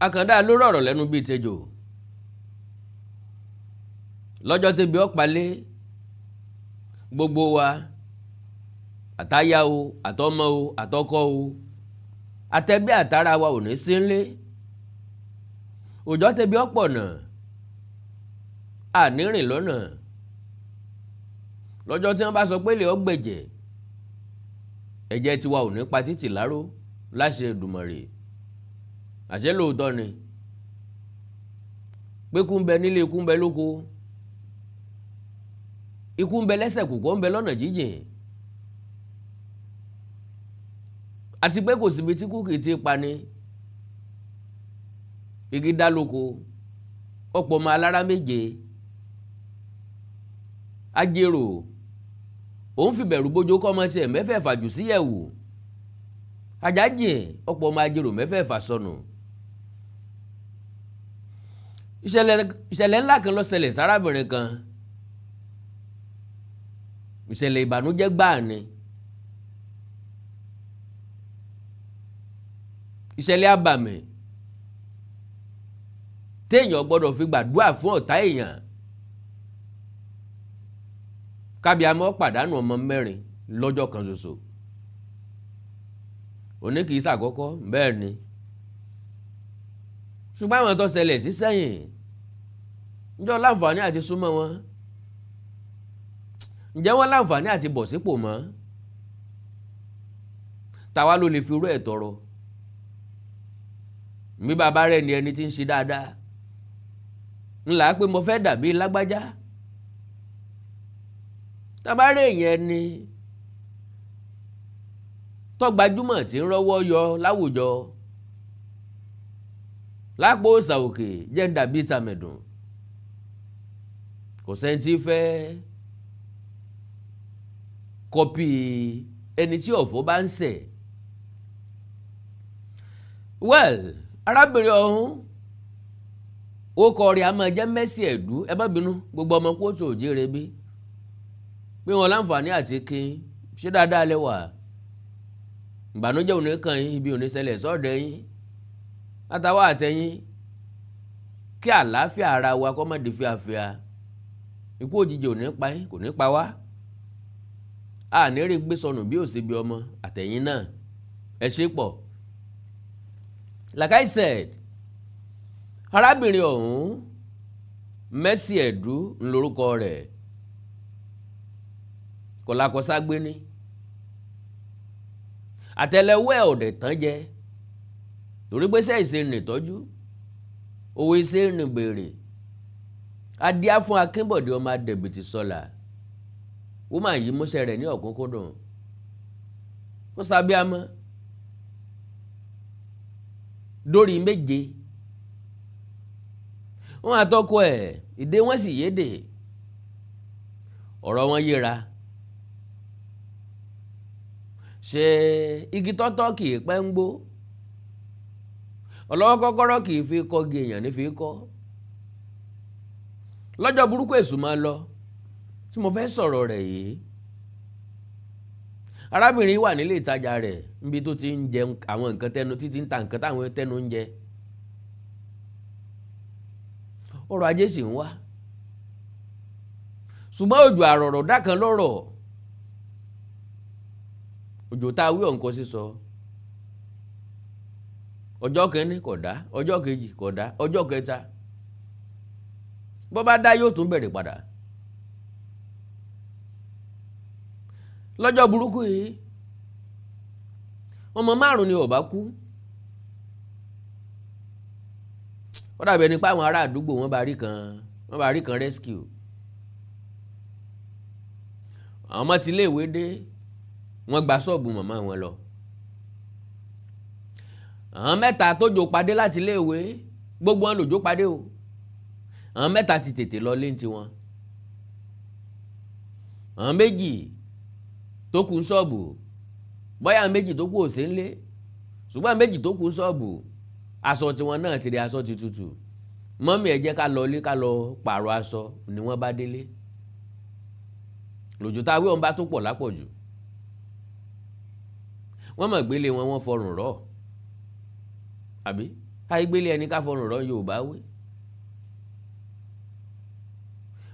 Àkàndá ló rọ̀rọ̀ lẹ́nu bíi tejò lọ́jọ́ tẹ́bi ọ̀pálẹ́ gbogbo wa, àtàyà o, àtọmọ o, àtọkọ o, àtẹbí àtàrà wa ò ní sí nlé. Òjò tẹ́bi ọ̀pọ̀ náà ànírìn lọ́nà. Lọ́jọ́ tí wọ́n bá sọ pé lè ọgbẹ̀jẹ̀, ẹ̀jẹ̀ tiwa ò ní pa títì láró láṣẹ Èdùmàrè. Àṣẹ lóòótọ́ ni pé kú ń bẹ nílé, ikú ń bẹ lóko, ikú ń bẹ lẹ́sẹ̀ kòkó, ń bẹ lọ́nà jíjìn, àti pé kò síbi tí kú kì í ti pani. Igi dá lóko, ọ̀pọ̀ ọmọ alára méje ajérò òun fi bẹ̀rù bójó kọ́ ọmọ tiẹ̀ mẹ́fẹ̀ẹ̀fà jù síyẹ̀wò ajájìn, ọ̀pọ̀ ọmọ ajérò mẹ́fẹ̀ẹ̀fà sọnù. Ìṣẹ̀lẹ̀ ńlá kan ló ṣẹlẹ̀ sárábìnrin kan. Ìṣẹ̀lẹ̀ ìbànújẹ́ gbáà ni, ìṣẹ̀lẹ̀ abàmì téèyàn gbọ́dọ̀ fi gbàdúrà fún ọ̀tá èèyàn. Kábíàmọ́ pàdánù ọmọ mẹ́rin lọ́jọ́ kan ṣoṣo. Òní kìí ṣàkọ́kọ́ bẹ́ẹ̀ ni, ṣùgbọ́n àwọn tó ṣẹlẹ̀ sí sẹ́yìn ǹjọ́ láǹfààní àti súnmọ́ wọn, ǹjẹ́ wọ́n láǹfààní àti bọ̀ sípò mọ́? Tàwa ló lè fi irú ẹ̀ tọrọ? Mi bàbá rẹ̀ ni ẹni tí ń ṣe dáadáa ńlá pé mo fẹ́ dàbí lágbájá. Tabarẹ́ yẹn ni tó gbajúmọ̀ tí ń rọ́wọ́ yọ láwùjọ lápò òòsà òkè, jẹ́ ń dàbí tàmẹ̀dùn. Kò sẹ́ni tí fẹ́ kọ́pì ẹni tí ọ̀fọ̀ bá ń ṣẹ̀. Well, arábìnrin ọ̀hún, ó kọ rẹ̀ a máa jẹ́ Mercy Ẹ̀dú. Ẹ má bínú, gbogbo ọmọ kóòtù òjíire bí pé wọn láǹfààní àti kí ṣé dáadáa lẹ́wà. Ìbànújẹ́ òní kan yín, ibi òní ṣẹlẹ̀ sọ́ọ̀dẹ̀ yín látàwọn àtẹ̀yìn, kí àlàáfíà ara wa kó má di fíafíà. Ikú òjijì ò ní pa yín, kò ní pa wá. A ní rí gbé sọnù bí òsì bí ọmọ àtẹ̀yìn náà. Ẹ ṣe pọ̀. Like I said, arábìnrin ọ̀hún, Mercy Ẹ̀dú ńlórúkọ rẹ̀. Kọ̀làkọ́ságbé ní àtẹ́lẹwọ́ ẹ̀ ọ̀dẹ̀ tán jẹ, torí pé sẹ́yìn ṣe rìn tọ́jú owó iṣẹ́ rìn béèrè. Adíá fún Akínbọ̀dé ọmọ Adẹ̀bìtì sọlá. Wọ́n máa yí múṣẹ́ rẹ̀ ní ọ̀kúnkúndùn. Ó sábíàmọ́ dórí méje. Wọn àtọkọ ẹ̀ ìdè wọn sì yédè, ọ̀rọ̀ wọn yéra. Ṣe igi tọ́tọ́ kì í pẹ́ ń gbó, ọlọ́wọ́ kọ́kọ́rọ́ kì í fi kọ́gi, èèyàn ní fi kọ́. Lọ́jọ́ burúkú èṣù máa lọ tí mo fẹ́ sọ̀rọ̀ rẹ̀ yìí, arábìnrin wà nílé ìtajà rẹ̀ níbi tó ti ń jẹ àwọn nǹkan tẹnu, títí ń ta nǹkan táwọn tẹnu ń jẹ. Ọrọ̀ ajé sì ń wá, ṣùgbọ́n òjò àrọ̀rọ̀ dákan lọ́rọ̀. Òjò tá a wí ọ̀nkọ́ sísọ, ọjọ́ kìíní kò dá, ọjọ́ kejì kò dá, ọjọ́ kẹta bó bá dá yóò tún bẹ̀rẹ̀ padà. Lọ́jọ́ burúkú yìí, ọmọ márùn ni ó bá kú. Ó dàbí ẹni pé àwọn ará àdúgbò wọn bá rí kan, wọn bá rí kan rescue. Àwọn ọmọ tí iléèwé dé, wọ́n gba ṣọ́ọ̀bù màmá wọn lọ. Àwọn mẹ́ta tó jò padé láti iléèwé, gbogbo wọn lòjó padé o. Àwọn mẹ́ta ti tètè lọ lé tiwọn. Àwọn méjì tó kù ṣọ́ọ̀bù, bóyá àwọn méjì tó kù ò sí ńlé, ṣùgbọ́n àwọn méjì tó kù ṣọ́ọ̀bù, aṣọ tiwọn náà ti rí, aṣọ ti tutù. Mọ́mí, ẹ jẹ́ ká lọ ilé ká lọ pààrọ̀ aṣọ, ni wọ́n bá délé. Lòjò tá a wí ọ̀hún bá tó pọ̀ lápọ̀jù, wọ́n mọ̀ gbélé wọn, wọ́n fọrùn rọ̀ àbí. Àìgbélé ẹni ká fọrùn rọ Yorùbá wí.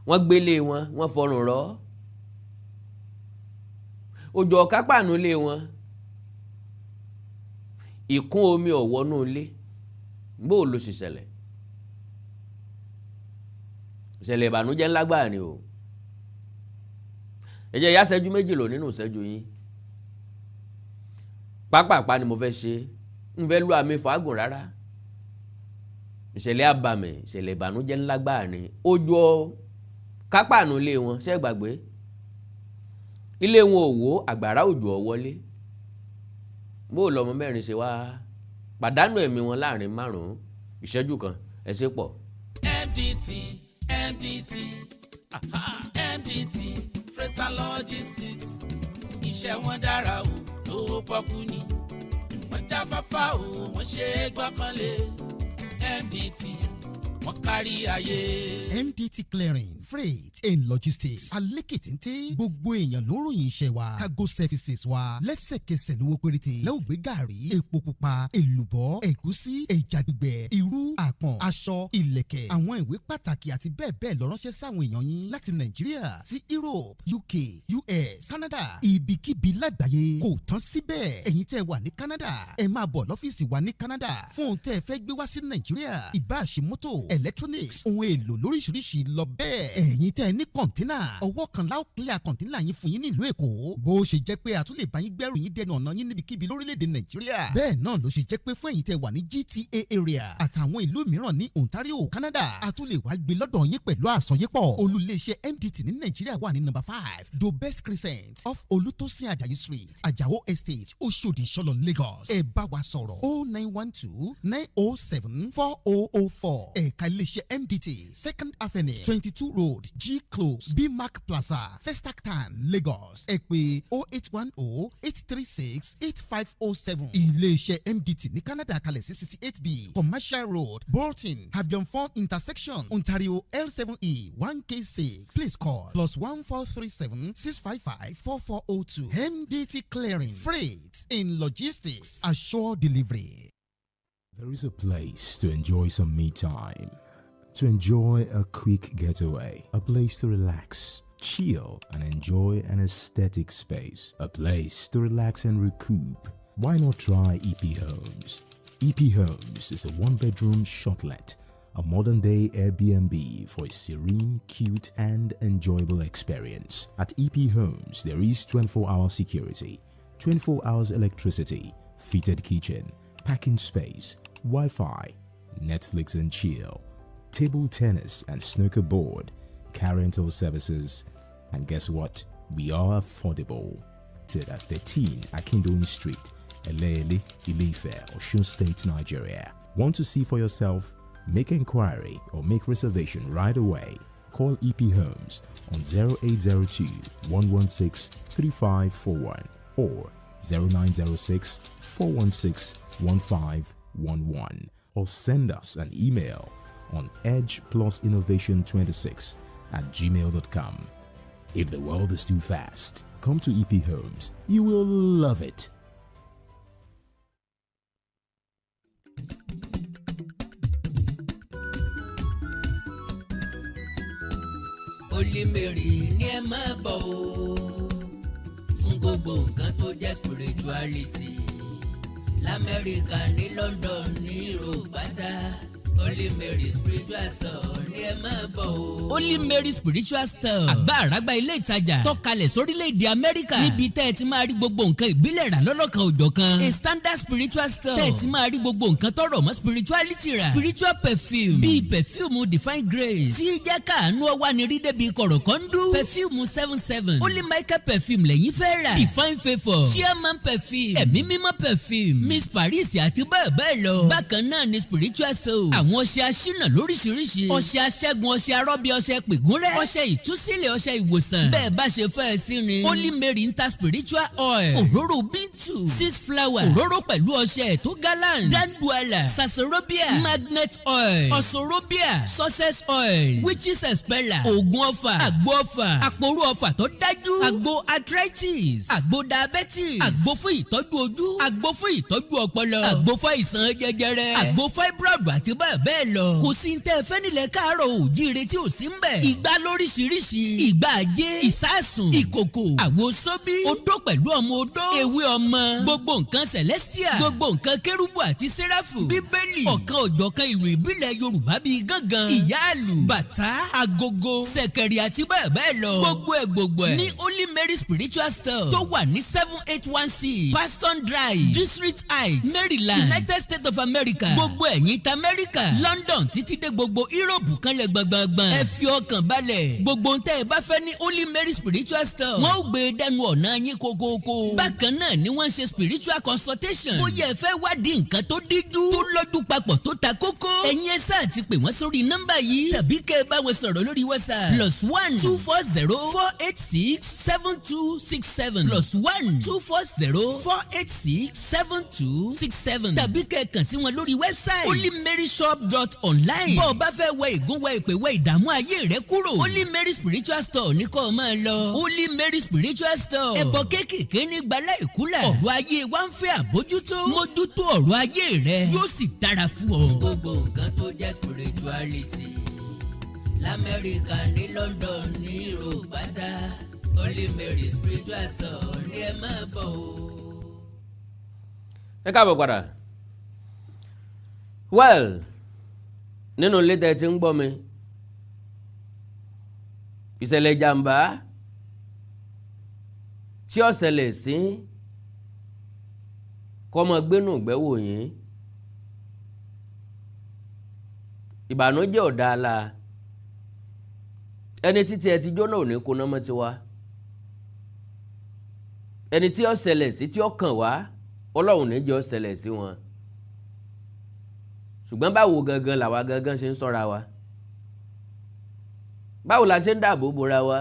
Wọ́n gbélé wọn, wọ́n fọrùn rọ. Òjò ọ̀ká pàánù lé wọn, ìkún omi ọ̀wọ́nú ilé. Bó ló ṣe ṣẹlẹ̀? Ìṣẹ̀lẹ̀ ìbànújẹ́ ńlá gbáà ni o. Ẹ jẹ́ yá ṣẹ́jú 2 lò nínú ìṣẹ́jú yín. Pápápá ni mo fẹ́ ṣe, ń fẹ́ lu àmì fàágùn rárá. Ìṣẹ̀lẹ̀ àbàmì, ìṣẹ̀lẹ̀ ìbànújẹ́ ńlá gbáà ni. Òjò kápáànù ilé wọn, ṣé gbàgbé ilé wọn ò wó, àgbàrá òjò ò wọlé. Bó lọmọ 4 ṣe wá pàdánù ẹ̀mí wọn láàrin 5 ìṣẹ́jú kan? Ẹ ṣe pọ̀. MDT, MDT, aha, MDT Freight and Logistics, iṣẹ́ wọn dára o, lówó pọ́kú ni wọ́n jáfáfá o, wọ́n ṣe é gbọ́kànlé. MDT, wọ́n kárí ayé. MDT Clearing, Freight and Logistics alékìtìntì, gbogbo èèyàn ló ń ròyìn iṣẹ́ wa. Cargo services wa, lẹ́sẹ̀kẹsẹ̀, lówó péréte lẹ́wọ̀ gbé gàrí, epo pupa, èlùbọ́, ẹ̀gúsí, ẹja gbígbẹ, irú, àpọ̀n, aṣọ, ìlẹ̀kẹ̀, àwọn ìwé pàtàkì àti bẹ́ẹ̀ bẹ́ẹ̀ lọ ránṣẹ́ sáwọn èèyàn yín láti Nàìjíríà sí Europe, UK, US, Canada, ibikíbi lágbàáyé. Kò tán síbẹ̀, ẹ̀yin tẹ́ wà ní Canada, ẹ máa bọ̀ lọ́fíìsì wa ní Canada fún ohun tẹ́ ẹ fẹ́ gbé wá sí Nàìjíríà, ìbáà ṣe mọ́tò, electronics, ohun èlò lóríṣiríṣi lọ bẹ́ẹ̀. Ẹ̀yin tẹ́ ẹ ní container, ọwọ́ kan la ó clear container yín fún yín nílùú Èkó. Bó ṣe jẹ́ pé a tún lè bá yín gbẹ́rù yín dẹnu ọ̀nà yín níbikíbi lórílẹ̀‐èdè Nàìjíríà, bẹ́ẹ̀ náà ló ṣe jẹ́ pé fún ẹ̀yin tẹ́ wà ní GTA area àtàwọn ìlú mìíràn ní Ontario, Canada, a tún lè wá gbé lọ́dọ̀ yín pẹ̀lú àsọyépọ̀. Olú-iléeṣẹ́ MDT ní Nàìjíríà wà ní number 5, Do Best Crescent, off Olútósìn Ajayi Street, Ajao Estate, Oṣòdì Ìṣọlọ, Lagos. Ẹ bá wa sọ̀rọ̀ 09129074004. Ẹ̀ka iléeṣẹ́ MDT, Second Avenue, 22 Road, G Close, Bmac Plaza, Festac Town, Lagos. Ẹ pè 08108368507. Iléeṣẹ́ MDT ní Canada kalẹ̀ sí 68B Commercial Road, Bolton, Albion Farm intersection, Ontario, L7E 1K6. Please call +14376554402. MDT Clearing, Freight and Logistics, assure delivery. There is a place to enjoy some me time, to enjoy a quick getaway, a place to relax, chill, and enjoy an aesthetic space, a place to relax and recoup. Why not try EP Homes? EP Homes is a one bedroom shortlet, a modern day Airbnb for a serene, cute, and enjoyable experience. At EP Homes, there is 24-hour security, 24 hours electricity, fitted kitchen, parking space, Wi Fi, Netflix and chill, table tennis and snooker board, car rental services, and guess what? We are affordable. To at 13 Akindoyin Street, Eleyele, Ile-Ife, Osun State, Nigeria. Want to see for yourself? Make inquiry or make reservation right away. Call EP Homes on 0802 116 3541 or 0906 416 1511 or send us an email on edgeplusinnovation26@gmail.com. If the world is too fast, come to EP Homes. You will love it. Holy Mary ní ẹ máa bọ̀ o fún gbogbo nǹkan tó jẹ́ spirituality Lamẹ́ríkà, ní London, ní Europe pátá. Holy Mary Spiritual Store ní ẹ máa bọ̀ o. Holy Mary Spiritual Store, àgbà àràgbà ilé ìtajà tọ́kalẹ̀ sórílẹ̀-èdè Amẹ́ríkà, níbi tẹ́ ẹ ti máa rí gbogbo nǹkan ìbílẹ̀ rà lọ́lọ́kan òjọ̀kan. A standard spiritual store tẹ́ ẹ ti máa rí gbogbo nǹkan tọrọ mọ́ spirituality rà. Spiritual perfume bíi perfume Divine Grace tí jẹ́ káàánú ọwá ni rí débi kọ̀rọ̀kọ́ndú, perfume 77, Holy Michael perfume lẹ́yìn fẹ́ rà, Divine Favour, Chairman perfume, Ẹ̀mí Mímọ́ perfume, Miss Paris àti bẹ́ẹ̀ bẹ́ẹ̀ lọ. Bákan náà ni spiritual soul, àwọn Ọṣẹ aṣínà lóríṣiríṣi, ọṣẹ aṣẹ́gun, ọṣẹ arọ́bí, ọṣẹ pègúnrẹ́, ọṣẹ ìtúsílẹ̀, ọṣẹ ìwòsàn. Bẹ́ẹ̀ bá ṣe fẹ́ ẹ sí ni. Holy Mary inter spiritual oil, òróró Bintu six flower, òróró pẹ̀lú ọṣẹ tó gallant, Danduala, Sasorobia, magnet oil, Ọ̀sọ̀rọ̀bíà, success oil, witches expeller, oògùn ọfà, àgbo ọfà, àpòrú ọfà tó dájú, àgbo arthritis, àgbo diabetes, àgbo fún ìtọ́jú ojú, àgbo fún ìtọ́jú ọpọlọ, àgbo fún àìsàn jẹjẹrẹ, àgbo fibroid àti bẹ́ẹ̀ bẹ́ẹ̀ lọ. Kò sí ní tẹ́ ẹ fẹ́ nílẹ̀ káàárọ̀ òjíire tí ò sí ń bẹ̀. Ìgbà lóríṣiríṣi, ìgbà ajé, ìsásùn, ìkòkò, àwo sóbí, odó pẹ̀lú ọmọ odó, ewé ọmọ, gbogbo nǹkan celestial, gbogbo nǹkan kérúbù àti sẹ́ráfù, Bíbélì, ọ̀kan òjọ̀kan ìlú ìbílẹ̀ Yorùbá bíi gángan, ìyáàlù, bàtá, agogo, ṣẹ̀kẹ̀rì àti bẹ́ẹ̀ bẹ́ẹ̀ lọ. Gbogbo ẹ̀ gbogbo ẹ̀ ní Holy Mary Spiritual Store tó wà ní 7816 Paston Drive, District Heights, Maryland, United States of America. Gbogbo ẹ̀yin ta America, London, títí dé gbogbo Europe kanlẹ̀ gbọ̀ngbọ̀ngbọ̀n, ẹ fi ọkàn balẹ̀. Gbogbo ń tẹ́ ẹ bá fẹ́ ní Holy Mary Spiritual Store, wọ́n ó gbé e dẹnu ọ̀nà yín kókókó. Bákan náà ni wọ́n ń ṣe spiritual consultation. Bóyá ẹ fẹ́ wádìí nǹkan tó díjú, tó lọ́jú papọ̀, tó ta kókó, ẹ̀yin ẹ sáà ti pè wọ́n sórí nọ́mbà yìí tàbí kẹ́ ẹ bá wọn sọ̀rọ̀ lórí WhatsApp: +1 240 486 7267, +1 240 486 7267, tàbí kẹ́ ẹ kàn sí wọn lórí website holymaryshop.online. Bọ́ ọ bá fẹ́ wẹ ìgún, wẹ ìpè, wẹ ìdààmú ayé rẹ kúrò, Holy Mary Spiritual Store ní kó o máa lọ. Holy Mary Spiritual Store, ẹ̀bọ kéékèèké ní gbalá ìkúlẹ̀. Ọ̀rọ̀ ayé wa ń fẹ́ àbójútó. Mójútó ọ̀rọ̀ ayé rẹ, yóò sì dára fún ọ. Gbogbo nǹkan tó jẹ́ spirituality l'Amẹ́ríkà, ní London, ní Europe pátá, Holy Mary Spiritual Store ní ẹ máa bọ̀ o. Ẹ káàbọ̀ padà. Well, nínú ilé tẹ́ ti ń gbọ́ mi, ìṣẹ̀lẹ̀ ìjàmbá tí ó ṣẹlẹ̀ sí kọ́mọ gbénú gbẹ́wò yín, ìbànújẹ́ ọ̀dàlà ẹni títí ẹ ti jóná ò ní kóná mọ́ tiwa. Ẹni tí ó ṣẹlẹ̀ sí, tí ó kàn wá, Ọlọ́run ní jẹ́ ó ṣẹlẹ̀ sí wọn. Ṣùgbọ́n báwo gangan làwa gangan ṣe ń ṣọ́ra wa? Báwo la ṣe ń dáàbò bora wa?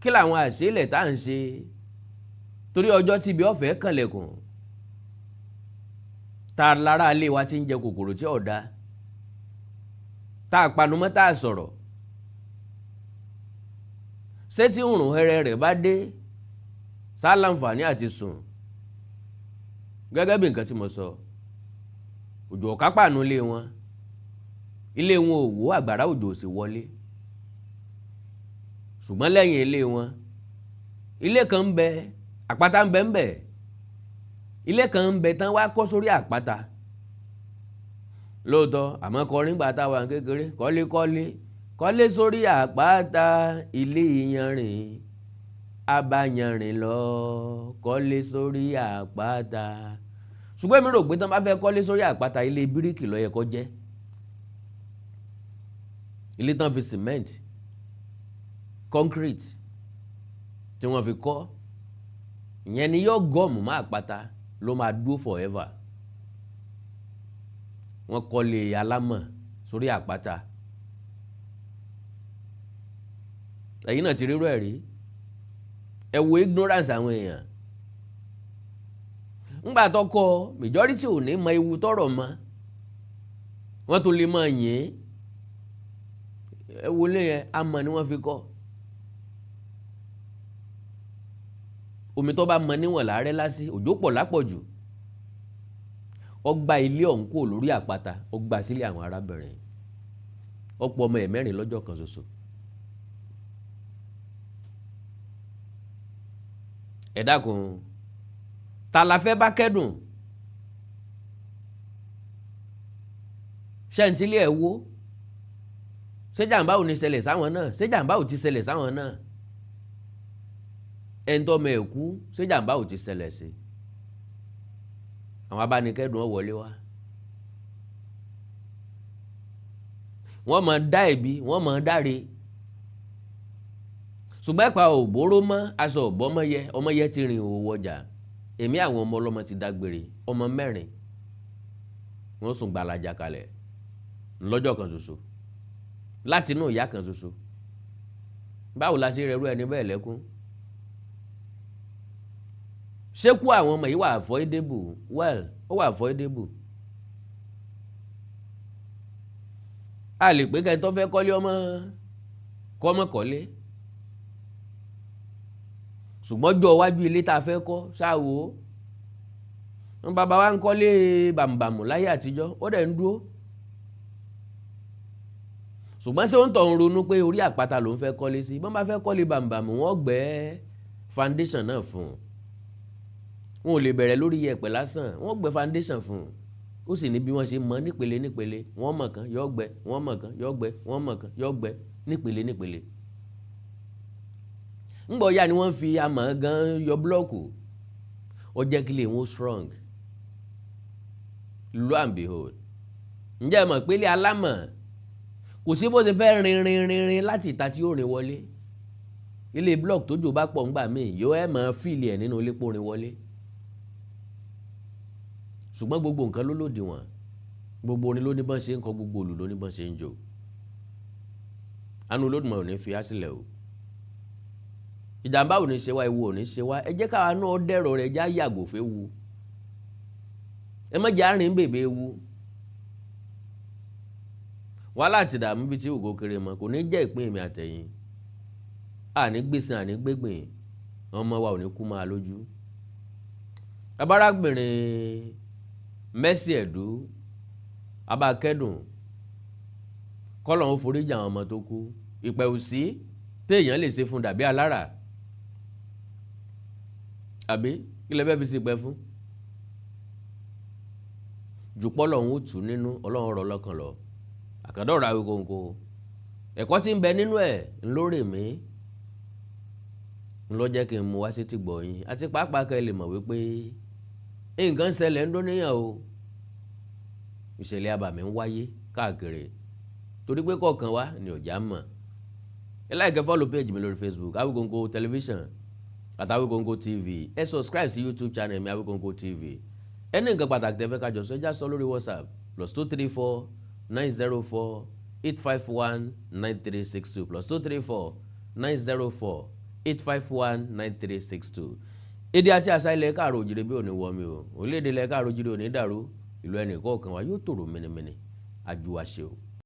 Kí làwọn àṣélẹ̀ tá à ń ṣe torí ọjọ́ tí ibi ọ̀fẹ́ kànlẹ̀kùn ta lára ilé wa ti ń jẹ kòkòrò tí ọ̀dà tá a panumọ́, tá a sọ̀rọ̀? Ṣé tí òrùn hẹrẹ rẹ̀ bá dé sá láǹfààní àti sùn? Gẹ́gẹ́ bí nǹkan tí mo sọ, òjò ọ̀ká pàánù ilé wọn, ilé wọn ò wó, àgbàrá òjò ò sì wọlé. Ṣùgbọ́n lẹ́yìn ilé wọn, ilé kan ń bẹ, àpáta ń bẹ ń bẹ. Ilé kan ń bẹ tán wá kọ́ sórí àpáta lóòótọ́. Àmọ́ kọrin gbà táwa kékeré: kọ́lé kọ́lé kọ́lé sórí àpáta, ilé iyanrìn abáyanrìn lọ, kọ́lé sórí àpáta. Ṣùgbọ́n èmi rò pé tán bá fẹ́ kọ́lé sórí àpáta, ilé bíríkì ló yẹ kó jẹ́. Ilé tán fi cement, concrete tí wọ́n fi kọ́ ìyẹn ni yóò gọ́ọ̀mù má àpáta, ló máa dúró forever. Wọ́n kọ́lé alámọ̀ sórí àpáta. Ẹ̀yin náà ti rírọ̀ ẹ̀ rí. Ẹ wo ignorance àwọn èèyàn. Ńgbà tó kọ, majority ò ní mọ ewu tọrọ mọ, wọ́n tún lè máa yìn. Ẹ wo lé yẹn, amọ̀ ni wọ́n fi kọ́. Omi tó bá mọ níwọ̀n láàrẹ́ lásì, òjò pọ̀ lápọ̀jù, ó gba ilé ọ̀hún kúrò lórí àpáta, ó gba sílé àwọn arábìnrin. Ọ̀pọ̀ ọmọ ẹ̀ mẹ́rin lọ́jọ́ kan ṣoṣo. Ẹ dákun, ta la fẹ́ bá kẹ́dùn? Ṣẹ́ǹtílé ẹ̀ wó? Ṣé jàǹbá ò ní ṣẹlẹ̀ sáwọn náà? Ṣé jàǹbá ò ti ṣẹlẹ̀ sáwọn náà? Ẹni tọ́mọ ẹ̀ kú, ṣé jàǹbá ò ti ṣẹlẹ̀ sí? Àwọn abánikẹ́dùn ọ̀ wọlé wá, wọ́n máa dá ẹ̀bi, wọ́n máa dáre. Ṣùgbọ́n ẹ̀pà òbóró mọ́ aṣọ ọ̀bọ́mọyẹ, ọmọyẹ ti rìn òwò ọjà. Èmi àwọn ọmọ ọlọ́mọ ti dágbére, ọmọ mẹ́rin. Wọ́n sùn gbalaja kalẹ̀ lọ́jọ́ kan ṣoṣo láti inú ìyá kan ṣoṣo. Báwo la ṣe rẹrú ẹni bẹ́ẹ̀ lẹ́kún? Ṣé kú àwọn ọmọ yìí wà avoidable? Well, ó wà avoidable. A lè pé kẹ́ni tó fẹ́ kọ́lé ọmọ kọ́mọ kọ́lé, ṣùgbọ́n jọ iwájú ilé tá a fẹ́ kọ́ ṣáà wò ó. Bàbá wa ń kọ́lé bàmùbàmù láyé àtijọ́, ó dẹ̀ ń dúró. Ṣùgbọ́n ṣé ó ń tọ̀ ń ronú pé orí àpáta ló ń fẹ́ kọ́lé sí? Bọ́n bá fẹ́ kọ́lé bàmùbàmù, wọ́n gbẹ́ foundation náà fún un. Wọn ò lè bẹ̀rẹ̀ lórí yẹ̀pẹ̀ lásán, wọ́n gbẹ́ foundation fún un. Ó sì ní bí wọ́n ṣe mọ̀ nípele nípele. Wọ́n mọ̀ kan yọ gbẹ́, wọ́n mọ̀ kan yọ gbẹ́, wọ́n mọ̀ kan yọ gbẹ́, nípele nípele. Ńgbọ̀ ya ni wọ́n fi amọ̀ gan yọ búlọ́ọ̀kù, ó jẹ́ kí lè wọ́n strong. Lo and behold, ǹjẹ́ ẹ mọ̀ pé ilé alámọ̀, kò sí bó ṣe fẹ́ rin rin rin rin láti ìta tí ó rin wọlé. Ilé block, tójò bá pọ̀ ńgbà míì, yóò ẹ̀ mọ̀ feel ẹ̀ nínú ilé pò rin wọlé. Ṣùgbọ́n gbogbo nǹkan ló lòdìwọ̀n, gbogbo orin ló ní bọ́n ṣe ń kọ, gbogbo òlù ló ní bọ́n ṣe ń jò. Àánú Olódùmarè ò ní fi á sílẹ̀ o. Ìjàmbá ò ní ṣe wá, ewu ò ní ṣe wá. Ẹ jẹ́ káwa náà dẹ̀rọ̀ rẹ̀ já yàgò fẹ́ wu. Ẹ má jẹ́ àárín bèbè ewu. Wàhálà àti ìdààmú bíi tí ògo kéré mọ́ kò ní jẹ́ ìpín èmi àtẹ̀yìn. Àní gbèsè, àní gbégbìn, ọmọ wa ò ní kú máa lójú. Abárábìnrin Mercy Ẹ̀dú, abákẹ́dùn, kọ́lọ̀ ń foríjì àwọn ọmọ tó kú. Ìpẹ́ òsì téèyàn lè ṣe fún dàbí alára, àbí kí lẹ fẹ́ fi ṣe pẹ́ fún jùpọ̀? Lọ́hún ó tù nínú, Ọlọ́run rọ̀ lọ́kàn lọ. Àkàndọ̀rọ̀ Awíkonko, ẹ̀kọ́ tí ń bẹ nínú ẹ̀ ńlórè mí ńlọ jẹ́ kí n mú wá sétí gbọ̀ yín, àti pàápàá kẹ́ ẹ lè mọ̀ wípé nǹkan ṣẹlẹ̀ ń dúníyàn o. Ìṣẹ̀lẹ̀ abàmì ń wáyé káàkiri, torí pé kọ̀ọ̀kan wá ni ọ̀já mọ̀. Ẹ like, follow page mi lórí Facebook, Awikonko Television àti Awikonko TV. Ẹ subscribe sí YouTube channel mi, Awikonko TV. Ẹ ní nǹkan pàtàkì tẹ́ fẹ́ ká jọ sọ, ẹ já sọ lórí WhatsApp, +234 904 851 9362, +234 904 851 9362. Èdè àti àṣà ilẹ̀ káàró òjìrè bí òní wọ mi o. Orílẹ̀-èdè ilẹ̀ káàró òjìrè òní dàrú. Ìlú ẹnì kọ̀ọ̀kan wa yóò tòrò mẹ́nẹ́mẹ́nẹ́. Àjùwàṣe o.